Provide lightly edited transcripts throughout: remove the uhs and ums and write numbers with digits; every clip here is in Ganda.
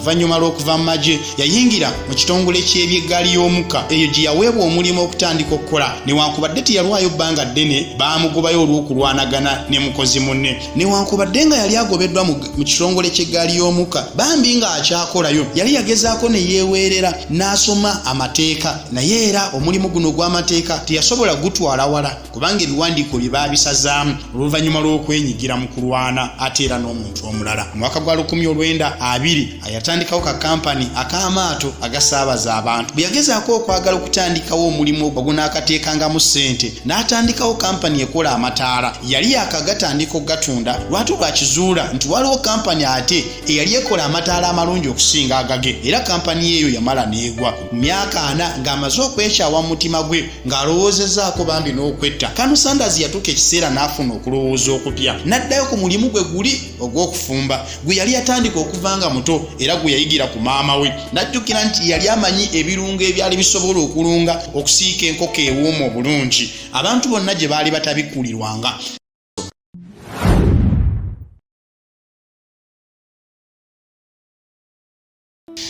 Oluvannyuma lw'okuva mu magye, yayingira mu kitongole ky'eby'eggaali y'omukka, eyo gye yaweebwa omulimu okutandika okukola. Newankubadde teyalwayo bbanga ddene, baamugobayo olw'okulwanagana ne mukozi munne. Newankubadde nga yali agobeddwa mu kitongole ky'eggaali y'omukka, bambi ng'akyakolayo, yali yagezaako ne yeeweerera n'asoma amateeka, naye era omulimu guno ogw'amateeka teyasobola gutwala wala kubanga ebiwandiiko bye baabisazaamu oluvannyuma lw'okwenyigira mu kulwana ate era n'omuntu omulala. Mu mwaka gwa 1920 yatandikawo ka kampani ak'amaato agasaabaza abantu. Bwe yagezaako okwagala okutandikawo omulimu ogunaakateekangamu ssente, n'atandikawo kampani ekola amataala. Yali yaakagatandika okugatunda lwatu lwakizuula nti waliwo kampani ate eyali ekola amataala amalungi okusinga agage, era kampani eyo yamala n'egwa. Mu myaka 40 ng'amaze okwekyawa mu mutima gwe ng'alowoozezaako bambi n'okwetta, Colonel Sanders yatuuka ekiseera n'afuna okulowooza okupya, n'addayo ku mulimu gwe guli ogw'okufumba gwe yali yatandika okuva nga muto era gwe yayigira ku maama we. N'ajjukira nti yali amanyi ebirungo ebyali bisobola okulunga okusiika enkoko ewooma obulungi abantu bonna gye baali batabikkulirwanga.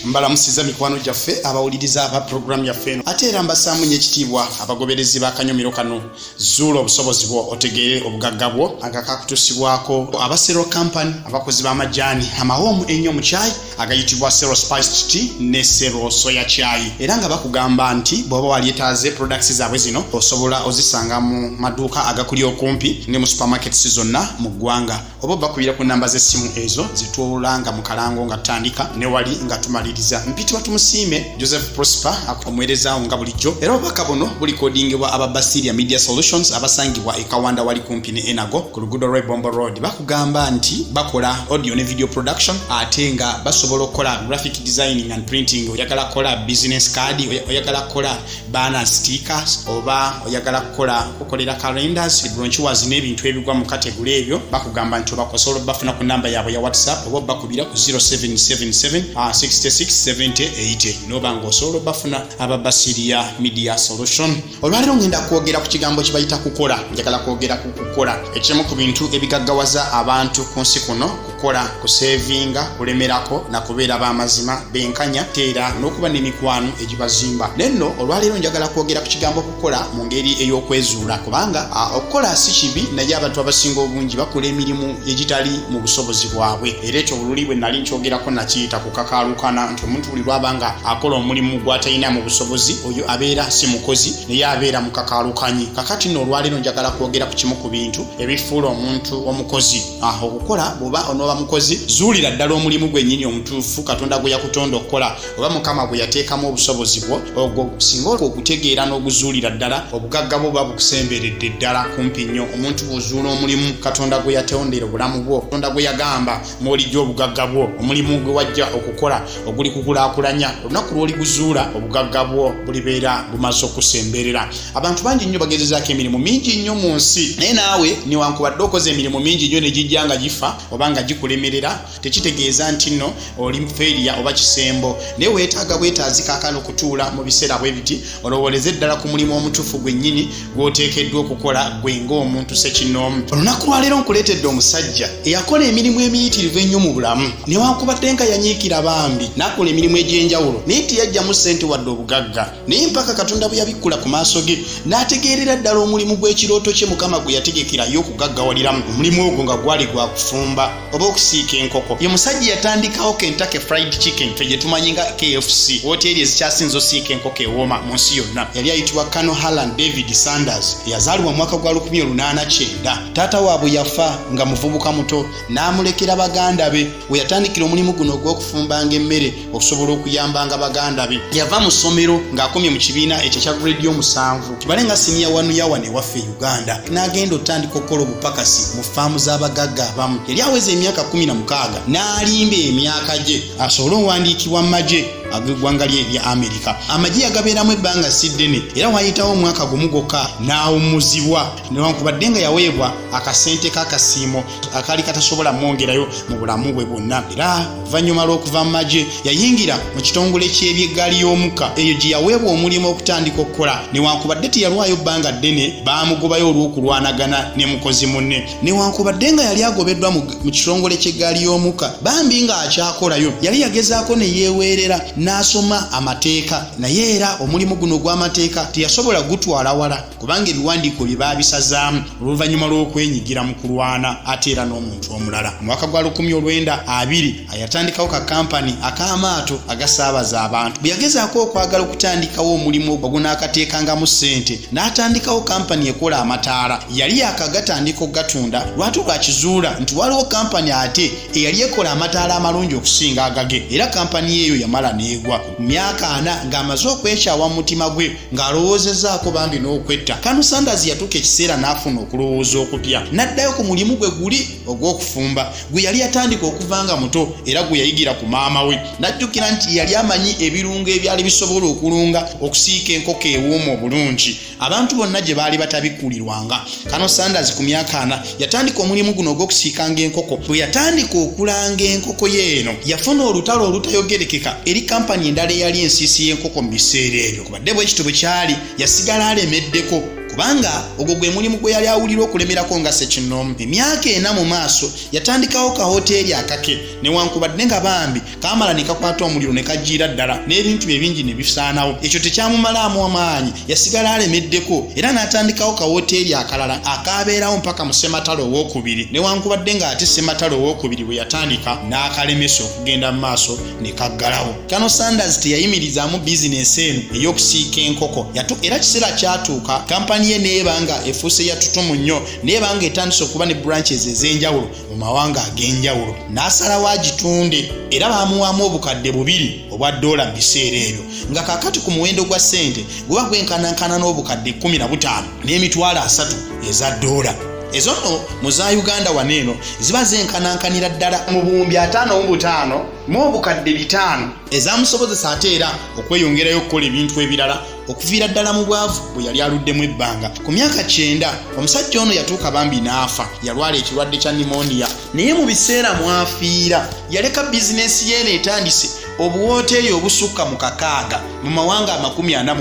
Mbalamusiza mikwano gyaffe abawuliriza aba pulogulaamu yaffe eno, ate era mbasaamu nnyo ekitiibwa abagoberezi b'akanyomero kano Zuula Obusobozi Bwo Otegeere Obugagga Bwo, nga kakutuusibwako aba Sero Company, abakozi b'amajaani amawoomu ennyo mu kyayi agayitibwa Sero Spiced Tea ne Sero Soya Chai, era nga bakugamba nti bw'oba walyetaaze products zaabwe zino osobola ozisanga mu maduuka agakuli okumpi ne mu supermarkets zonna mu ggwanga, oba obakubira ku namba z'essimu ezo zetwolanga mu kalango nga tutandika ne wali nga tumaliriza. Mpitibwa Tumusiime Joseph Prosper, omuweerezaawo nga bulijjo, era obubaka buno bulikodingibwa aba Basiria Media Solutions abasangibwa e Kawanda wali kumpi ne Enago ku luguudo lw'e Bombo Road. Bakugamba nti bakola audio ne video production, ate nga basobola okukola graphic designing and printing. Oyagala kukola business card, oyagala kukola banner stickers, oba oyagala kukola kukolera calendars, brochures n'ebintu ebigwa mu kategule ebyo, bakugamba nti osobola obafuna ku namba yaabwe ya WhatsApp oba obakubira ku 0777 66 70 80 noba nga osobola obafuna aba Basiria Media Solution. Olwaleero ngenda kwogera ku kigambo kye bayita kukola. Njagala kwogera ku kukola, ekimu ku bintu ebigaggawaza abantu ku nsi kuno: kukola, kusevinga, kulemerako na kubeera b'amazima, benkanya, teera n'okuba n'emikwano egibazimba. Naye nno olwaleero njagala kwogera ku kigambo kukola mu ngeri ey'okwezuula, kubanga okukola si kibi, naye abantu abasinga obungi bakola emirimu egitali mu busobozi bwabwe. Era ekyo bululi bwe nali nkyogerako nakiyita kukakaalukana, nti omuntu buli lwaba nga akola omulimu gw'atalina mu busobozi, oyo abeera si mukozi naye abeera mukakaalukanyi. Kakati nno olwaleero njagala kwogera ku kimu ku bintu ebifuula omuntu omukozi. Okukola, bw'oba onooba mukozi, zuulira ddala omulimu gwennyini omutuufu Katonda gwe yakutonda okukola, oba Mukama gwe yateekamu obusobozi bwo. Ogwo singa okutegeera n'oguzuulira ddala, obugagga bwo buba bukusemberedde ddala kumpi nnyo. Omuntu bw'ozuula omulimu Katonda gwe yatondera obulamu bwo, Katonda gwe yagamba mw'olijja obugagga bwo, omulimu gwe wajja okukola oguli kukulaakulanya, olunaku lw'oliguzuula obugagga bwo bulibeera bumaze okusemberera. Abantu bangi nnyo bagezezaako emirimu mingi nnyo mu nsi, naye naawe newankubadde okoze emirimu mingi nnyo ne gijja nga gifa oba nga gikulemerera, tekitegeeza nti nno oli failure oba kisembo, naye weetaaga bwetaazi kaakano okutuula mu biseera bwe biti olowooleze ddala ku mulimu omutuufu gwennyini gw'oteekeddwa okukola gwe ng'omuntu ssekinnoomu. Olunaku lwaleero nkuleetedde omusajja eyakola emirimu emiyitirivu ennyo mu bulamu, newankubadde nga yanyiikira bambi n'akola emirimu egy'enjawulo, naye teyajjamu ssente wadde obugagga. Naye mpaka Katonda bwe yabikkula ku maaso ge n'ategeerera ddala omulimu gw'ekirooto kye Mukama gwe yategekera ye okugaggawaliramu. Omulimu ogwo nga gwali gwa kufumba oba okusiika enkoko. Ye musajja yatandikawo Kentucky Fried Chicken, ffe gye tumanyi nga KFC, wooteeri ezikyasinze osiika enkoko ewooma mu nsi yonna. Yali ayitibwa Colonel Harland David Sanders, eyazaalibwa mu mwaka gwa 1890. Taata waabwe yafa nga muvubuka muto n'amulekera baganda be, we yatandikira omulimu guno ogw'okufumbanga emmere okusobola okuyambanga baganda be. Yava mu ssomero ng'akomye mu kibiina ekyo ekya grade y'omusanvu, kibale nga siniya wanu ya wano ewaffe e Uganda, n'agenda otandika okukola obupakasi mu faamu z'abagagga abamu. Yali aweza emyaka 16 n'alimba emyaka gye asobole owandiikibwa mu magye. ag'eggwanga lye erya Amerika. Amagye yagabeeramu ebbanga si ddene, era waayitawo omwaka gumu gwokka n'awummuzibwa, newankubadde nga yaweebwa akasente k'akasiimo akaali katasobola mwongerayo mu bulamu bwe bwonna. Era oluvannyuma lw'okuva mu magye, yayingira mu kitongole ky'eby'eggaali y'omukka, eyo gye yaweebwa omulimu okutandika okukola. Newankubadde teyalwayo bbanga ddene, baamugobayo olw'okulwanagana ne mukozi munne. Newankubadde nga yali agobeddwa mu kitongole ky'eggaali y'omukka, bambi ng'akyakolayo, yali yagezaako ne yeeweerera n'asoma amateeka, naye era omulimu guno ogw'amateeka teyasobola gutwala wala, kubanga ebiwandiiko bye baabisazaamu oluvannyuma lw'okwenyigira mu kulwana ate era n'omuntu omulala. Mu mwaka gwa 1920 yatandikawo ka kampani ak'amaato agasaabaza abantu. Bwe yagezaako okwagala okutandikawo omulimu ogunaakateekangamu ssente, n'atandikawo kampani ekola amataala. Yali yakagatandika okugatunda, lwatu lwakizuula nti waliwo kampani ate eyali ekola amataala amalungi okusinga agage, era kampani eyo yamala n'egwa. Mu myaka 40 ng'amaze okwekyawa mu mutima gwe, ng'alowoozezaako bambi n'okwetta, Colonel Sanders yatuuka ekiseera n'afuna okulowooza okupya, n'addayo ku mulimu gwe guli ogw'okufumba gwe yali yatandika okuva nga muto era gwe yayigira ku maama we. N'ajjukira nti yali amanyi ebirungo ebyali bisobola okulunga okusiika enkoko ewuuma obulungi abantu bonna gye baali batabikkulirwanga. Colonel Sanders ku myaka 40 yatandika omulimu guno ogw'okusiikanga enkoko. Bwe yatandika okulanga enkoko ye eno, yafuna olutalo olutayogerekeka eri kampani endala eyali ensiisi y'enkoko mu biseera ebyo. Kubadde bwe kityo bwe kyali, yasigala alemeddeko, kubanga ogwo gwe mulimu gwe yali awulira okulemerako nga ssekinnoomu. Emyaka 4 mu maaso yatandikawo kahoteeri akake, newankubadde nga bambi kaamala ne kakwata omuliro ne kajiira ddala n'ebintu bye bingi ne bisaanawo. Ekyo tekyamumalaamu amaanyi, yasigala alemeddeko era n'atandikawo kawoteeri akalala akaabeerawo mpaka mu Ssematalo ow'okubiri, newankubadde ng'ate Ssematalo ow'okubiri bwe yatandika n'akalemesa okugenda mu maaso ne kaggalawo. Colonel Sanders teyayimirizaamu bizinensi eno ey'okusiika enkoko, era kiseera kyatuuka kampani ye n'eba nga efuuse ya tutumu nnyo, n'eba nga etandise okuba ne branches ez'enjawulo mu mawanga ag'enjawulo, n'asalawo agitunde, era baamuwaamu obukadde 2 obwa ddoola mu biseera ebyo, nga kaakati ku muwendo gwa ssente guba gwenkanankana n'obukadde 15 n'emitwalo 30 eza ddoola. Ezo nno mu za Uganda wano eno ziba zenkanankanira ddala mu 55,000 mu obukadde 500, ezamusobozesa ate era okweyongerayo okukola ebintu ebirala okuviira ddala mu bwavu bwe yali aluddemu ebbanga. Ku myaka 90 omusajja ono yatuuka bambi n'afa. Yalwala ekirwadde kya nimoniya, naye mu biseera mwafiira yaleka bizinensi yeeno etandise obuwooteeri obusukka mu 6 mu mawanga 48.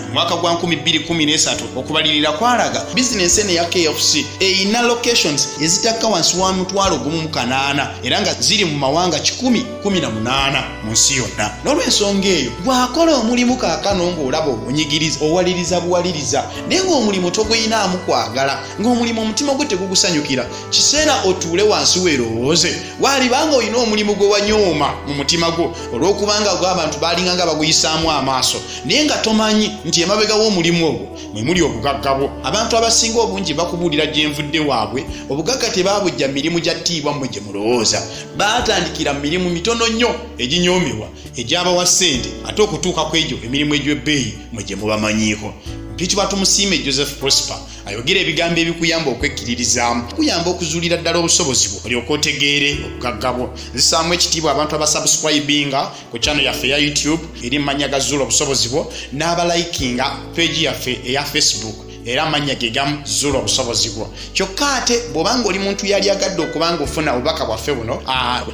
Mu mwaka gwa 2013 okubalirira kwalaga bizinensi eno eya KFC eyina locations ezitakka wansi wa 18,000, era nga ziri mu mawanga 118 mu nsi yonna. N'olw'ensonga eyo, bw'akola omulimu kaakano ng'olaba obunyigiriza, owaliriza buwaliriza, naye ng'omulimu toguyinaamu kwagala, ng'omulimu omutima gwe tegugusanyukira, kiseera otuule wansi weerowooze. Waalibanga olina omulimu gwe wanyooma mu mutima gwo olw'okubanga gw'abantu baalinga nga baguyisaamu amaaso, naye nga tomanyi nti emabega w'omulimu ogwo mwe muli obugagga bwo. Abantu abasinga obungi bakubuulira gye nvudde waabwe, obugagga tebaabujja mirimu gya ttiibwa mmwe gye mulowooza. Baatandikira mu mirimu mitono nnyo eginyoomebwa egyabawa ssente, ate okutuuka ku egyo emirimu egy'ebbeeyi mwe gye mubamanyiiko. Mpitibwa Tumusiime Joseph Prosper, ayogera ebigambo ebikuyamba okwekkiririzaamu, kuyamba okuzuulira ddala obusobozi bwo olyoke otegeere obugagga bwo. Nzisaamu ekitiibwa abantu abasubscribinga ku channel yaffe eya YouTube eri mu mannya ga Zuula Obusobozi Bwo, n'abalikinga page yaffe eya Facebook era amannya ge gamu, Zuula Obusobozi Bwo. Kyokka ate bw'obanga oli muntu yali agadde okuba nga ofuna obubaka bwaffe buno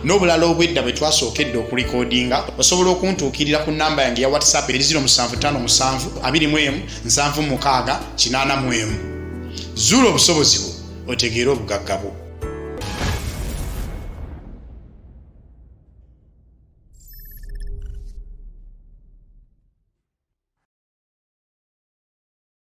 n'obulala obwedda bwe twasookedde okulikodinga, osobola okuntuukirira ku namba yange eya WhatsApp eri 0757 21 76 81. Zuula obusobozi bwo otegeere obugagga bwo.